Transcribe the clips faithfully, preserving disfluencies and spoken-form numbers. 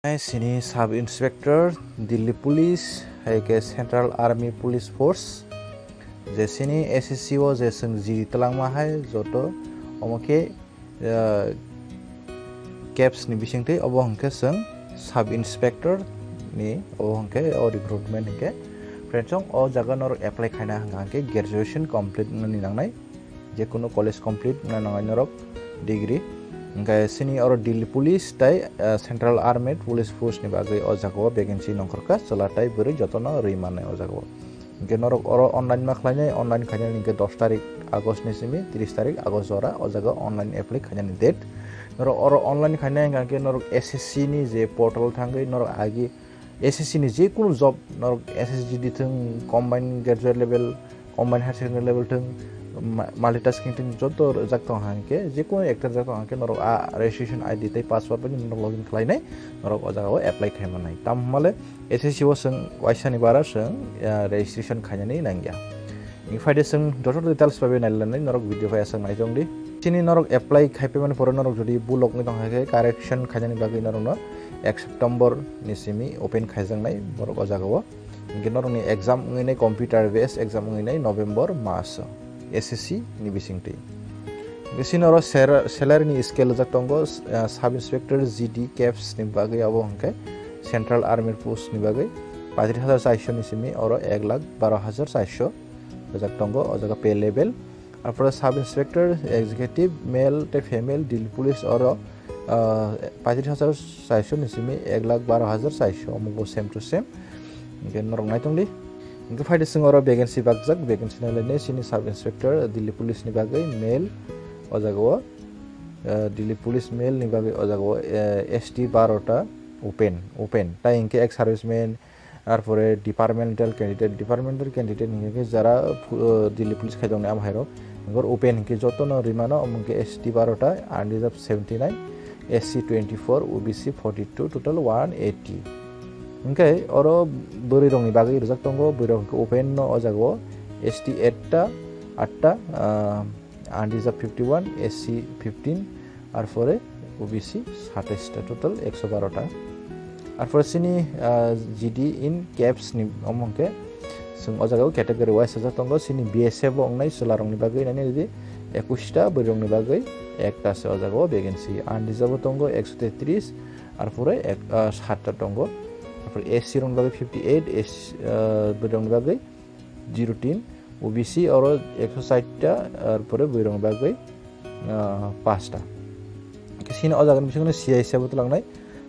Sini Sub Inspector, Delhi Police, hai khe Central Army Police Force, je sini S S C o je chwng G D twlangma hai joto, omo khe, ah, caps ni bisingtwi obo hwnkhe chwng Sub Inspector ni, obo hwnkhe o recruitment hwnkhe. Friends, o jaga norok apply khaina hwnkha hwnkhe graduation complete wngni nangnai. Jekunu college complete wngna nangnai norok degree. Hwnkhe sini oro Delhi Police tai, ah, Central Armed Police Force ni bagwi o jaga o vacancy nongkhorkha, chwla tai bwrwi jotono rwi mannai o jaga o. Hwnkhe norok oro online ma khlainai, online khainani hwnkhe dos tarik August ni simi tris tarik August jora o jaga online apply khainani date. Norok oro online khainai hwnkhe norok S S C ni je portal thangwi norok agi S S C ni jekunu job norok S S G D thung, combined graduate level, combined higher secondary level thung, ma-, multitasking thung joto rwjak tong hang khe, jekunu ekta rwjak tong hang khe norok a registration I D tei password bai norok login khlainai, norok o jaga o apply khai mannai. Tamo hwnmale S S C o chwng waisa ni bara chwng, ah, registration khainani nangya. Ni phaide chwng joto details bai nailanai norok video bai aswk nai tong di. Chini norok apply khai phaimani pore norok jodi bulok ni tong hai khe correction khainani bagwi norokno ek September ni simi open khaijaknai borok o jaga o. Hingke norokni exam wngwi nai computer based exam wngwi nai November mas o S S C ni bisingtwi. Hingke sini oro sera-, salary ni scale rijak tongo, ah, sub inspector G D caps ni bagwi abo hingke central army post ni bagwi paitris hajar chairso ni simi oro ek lakh baro hajar chairso rijak tongo o jaga pay level. Arpore sub inspector, executive, male tei female, Delhi police oro, ah, paitris hajar chairso ni simi ek lakh baro hajar chairso, omo bo same to same. Hingke norok nai tong di. Hingke phaide chwng oro vacancy bakjak, vacancy nai lai nai sini sub inspector, Delhi police ni bagwi male o jaga o, ah, Delhi police male ni bagwi o jaga o, eh, S T baro ta open, open. Tai hingke ex serviceman, Arpore departmental candidate, departmental candidate hingke khe jara phu-, uh, Delhi police khai tongnai amo hai rok. Hingke open hingke joto no rimano, omo hingke S T baro ta, unreserved seventy nine, S C twenty four, O B C forty two, total one eighty. Hingke oro bwrwi rok ni bagwi rijak tongo, bwrwi rok hingke open no o jaga o S T eight ta, aat ta, uh, unreserved fifty one, S C fifteen, arpore O B C satais ta, total ekso baro ta. Arpore sini, ah, G D in caps ni omo hingke chwng o jaga o category wise sajak tongo, sini B S F bo wngnai chwla rok ni bagwi nani ridi ekush ta, bwrwi rok ni bagwi ekta se o jaga o vacancy. Unreserved bo tongo ekso tetris, arpore ek, ah, saat ta tongo. Arpore S C rok ni bagwi fifty eight, S, ah, bwrwi rok ni bagwi zero tin, O B C oro ekso sait ta, arpore bwrwi rok ni bagwi, ah, paanch ta. Sini o jaga ni bisingo C I C bo twlangnai,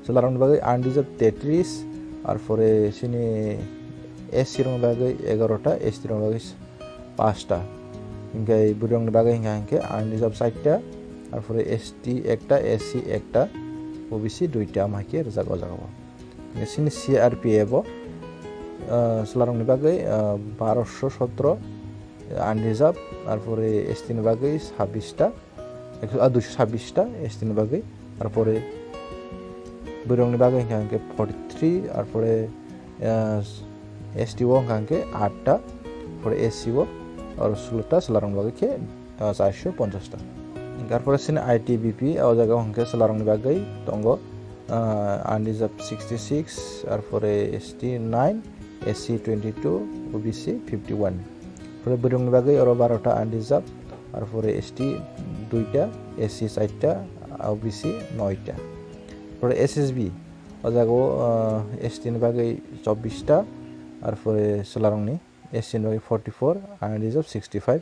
chwla rok ni bagwi unreserved tetris, arpore sini S C rok ni bagwi egaro ta, S T rok ni bagwi paanch ta. Hingke bwrwi rok ni bagwi hingka hingke unreserved sait ta, arpore S T ekta, S C ekta, O B C duita, omo hai khe rijak o jaga o. Sini C R P F o, ah, chwla rok ni bagwi, ah, baroso sotro, unreserved, arpore S T ni bagwi sabbish ta, ekso, ah, duiso sabbish ta S T ni bagwi, arpore bwrwi rok ni bagwi hingka hingke forty three, arpore, ah, S T o hingka hingke aat ta, arpore S C o oro sulo ta, chwla rok ni bagwi khe, ah, charso ponchas ta. Arpore sini I T B P o jaga o hingke chwla rok ni bagwi tongo, ah, unreserved sixty six, arpore S T nine, S C twenty two, O B C fifty one. Arpore bwrwi rok ni bagwi oro baro ta unreserved, arpore S T duita, S C saita, O B C noita. Arpore S S B, o jaga o, ah, S T ni bagwi chobbish ta, arpore chwla rok ni S C ni bagwi forty four, unreserved sixty five,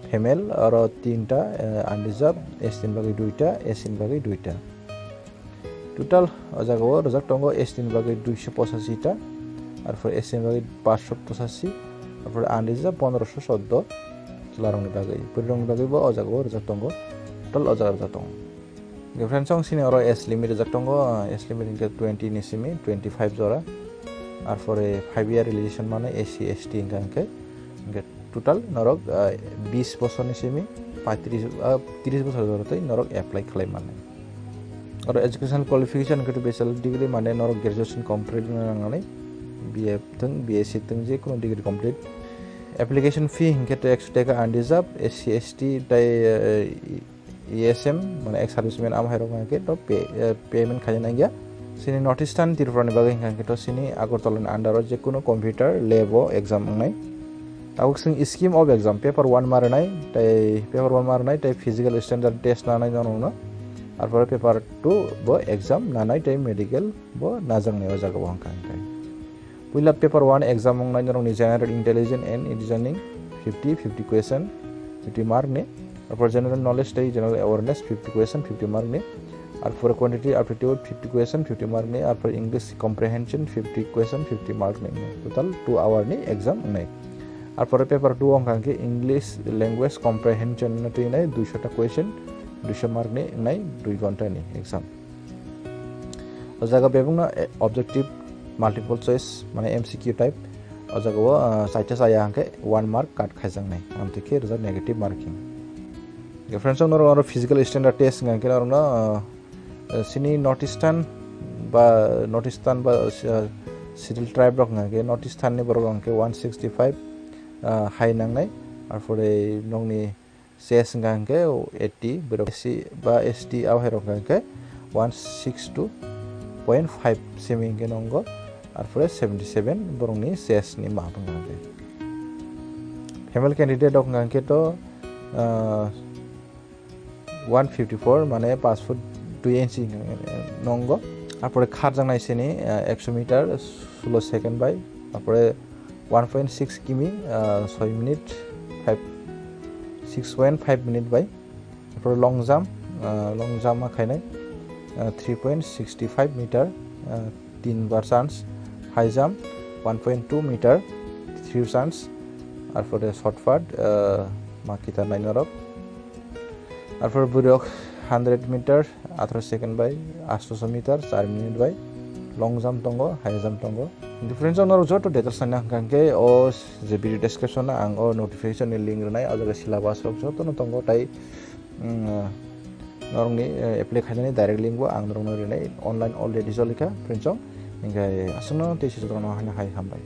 female oro tinta, eh, unreserved, S T ni bagwi duita, S C ni bagwi duita. Total o jaga o rijak tongo S T ni bagwi duiso pochashi ta, arpore S C ni bagwi paanchso pochashi, arpore unreserved pondroso soddo, chwla rok ni bagwi, bwrwi rok ni bagwi bo o jaga o rijak tongo, total o jaga rijak tongo. Hingke friends, chwng sini oro age limit rijak tongo, age limit hingke twenty ni simi twenty five jora. Arpore five year relaxation mano S C, S T hingka hingke. Hingke total norok, ah, bis bosor ni simi paitris, ah, tris bosor jora tei norok apply khlai mannai. Oro educational qualification hingke bachelor degree mane norok graduation complete wngna nangnai. B A thung, B S C thung, je kunu degree complete. Application fee hingke to ekso taka unreserved, S C, S T tei, eh, E S M, mane ex serviceman amo hai rok hingke to pay, eh, payment khaina nangya. Sini North Eastern Tripura ni bagwi hwnkha hwnkhe to sini Agartala ni under o jekunu computer lab o exam wngnai. Tabuk sing scheme of exam, paper one ma rwnai, tei paper one ma rwnai, tei physical standard test nanai norokno. Arpore paper two bo exam nanai, tei medical bo najaknai o jaga o hwnkha hwnkhe. Puila paper one exam wngnai norokni general intelligence and reasoning fifty, fifty question, fifty mark ni. Arpore general knowledge tei general awareness fifty question, fifty mark ni. Arpore quantitative aptitude fifty question, fifty mark ni. Arpore English comprehension fifty question, fifty mark ni. Total two hour ni exam wngnai. Arpore paper two wngkha hwnkhe English language comprehension no twinai duisho ta question, duisho mark ni wngnai dui ghonta ni exam. O jaga bebakno, eh, objective multiple choice, mane M C Q type. O jaga o, ah, chaita chaya hwnkhe one mark cut khaijaknai, amtwi khe rijak negative marking. Friends, norok aro physical standard test hwnkha hwnkhe norokno, ah, eh, sini North Eastern ba North Eastern ba, ah, Scheduled Tribe rok hwnkha hwnkhe North Eastern ni borok hwnkha hwnkhe one sixty five, ah, hai nangnai, arpore nokni chest hwnkha hwnkhe eighty, borok S C ba S T abo hai rok hwnkha hwnkhe one six two point five simi hwnkhe nongo, arpore seventy seven borokni chest ni mark hwnkha hwnkhe. Female candidate rok hwnkha hwnkhe to, ah, one fifty four, mane paanch foot dui inchi nongo. Arpore kharjaknai sini, ah, ekso meter sulo second bai, arpore one point six kimi, ah, soi minute five, six point five minute bai. Arpore long jump, ah, long jump ma khainai, ah, three point six five meter, ah, tin bar chance, high jump one point two meter, three chance, arpore shot put, ah, ma kitar nai norok. Arpore borok hundred meter, atharo second bai, astoso meter, char minute bai, long jump tongo, high jump tongo. Friends, norok joto details nai hwnkha hwnkhe o je video description o ang o notification ni link rwnai, o jaga syllabus rok jotono tongo, tai, mm, norokni, eh, apply khainani direct link bo ang norokno rinai, online already jolikha, friends, hwnkhe aswkno tei sijak rokno hai hambai.